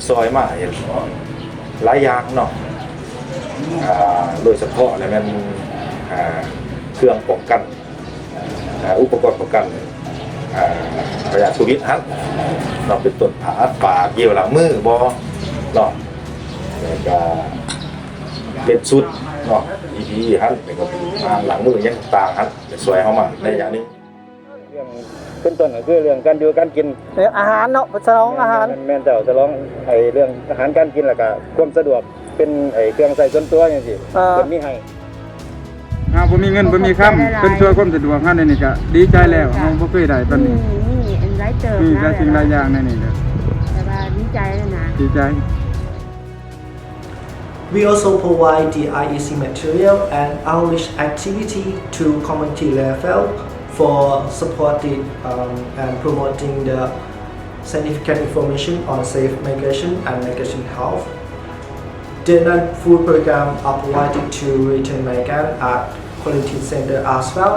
ຊ່ອຍມາເຮັດຫຼາຍຢ່າງເນາະ ອ່າ ໂດຍສະເພາະແລ້ວແມ່ນ ອ່າ ເຄື່ອງປ້ອງກັນ ອ່າ ອຸປະກອນປ້ອງກັນ ອ່າ ພະຍາດໂຄວິດຫັ້ນເນາະ ເປັນຕົ້ນຜ້າອັດປາກ ເຈວລ້າງມືບໍເນາະ ແລ້ວກະເປັນຊຸດເນາະ ພີພີອີຫັ້ນ ແລ້ວກະເປັນອ່າງລ້າງມືຫຍັງຕ່າງຫັ້ນ ໄດ້ຊ່ວຍເຮົາມາໄລຍະໜຶ່ງ. ເລື່ອງເປັນຕົ້ນກໍຄືເລື່ອງການຢູ່ການກິນ ເລື່ອງອາຫານເນາະ ສະໜອງອາຫານ ແມ່ນ ແມ່ນເຈົ້າ ສະໜອງໄອ້ເລື່ອງອາຫານການກິນ ແລ້ວກະຄວາມສະດວກ ເປັນໄອ້ເຄື່ອງໃຊ້ສ່ວນຕົວຈັ່ງຊີ້ ເອີ ເພິ່ນມີໃຫ້. ເຮົາບໍ່ມີເງິນບໍ່ມີຄຳ ເພິ່ນຊ່ວຍຄວາມສະດວກເຮົາແນວນີ້ກະດີໃຈແລ້ວ ເຮົາບໍ່ເຄີຍໄດ້ປານນີ້ ມີ ມີຫຼາຍເຕີບ ມີຫຼາຍສິ່ງຫຼາຍຢ່າງໃນນີ້ແຫຼະ ແຕ່ວ່າດີໃຈນະ ດີໃຈ. We also provide the I E C material and outreach activity to community level for supporting, um, and promoting the significant information on safe migration and migration health. The non-food program are provided to return migrant at quarantine center as well.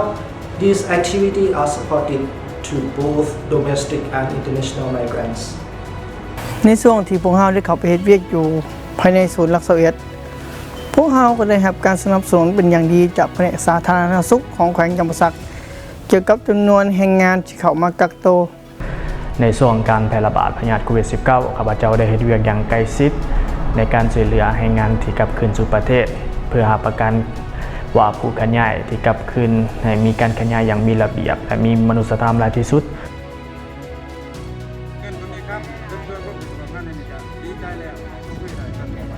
These activities are supported to both domestic and international migrants. ໃນຊ່ວງທີ່ພວກເຮົາໄດ້ເຂົ້າໄປເຮັດວຽກຢູ່ພາຍໃນສູນຫຼັກຊາວເອັດ ພວກເຮົາກໍໄດ້ຮັບການສະໜັບສະໜູນເປັນຢ່າງດີຈາກພະແນກສາທາລະນະສຸກຂອງແຂວງຈຳປາສັກ ກ່ຽວກັບຈຳນວນແຮງງານທີ່ເຂົ້າມາກັກໂຕ. ໃນຊ່ວງການແຜ່ລະບາດພະຍາດໂຄວິດສິບເກົ້າ ຂ້າພະເຈົ້າໄດ້ເຮັດວຽກຢ່າງໃກ້ຊິດໃນການຊ່ວຍເຫຼືອແຮງງານທີ່ກັບຄືນສູ່ປະເທດ ເພື່ອຮັບປະກັນວ່າຜູ້ຂະຫຍາຍທີ່ກັບຄືນໃຫ້ມີການຂະຫຍາຍຢ່າງມີລະບຽບ ແລະ ມີມະນຸດສະທຳຫຼາຍທີ່ສຸດ. ເງິນບໍ່ມີຄຳ ເພິ່ນຊ່ວຍຄົນປະກອບງານໃນນີ້ກະດີໃຈແລ້ວ ບໍ່ເຄີຍໄດ້ປານນີ້.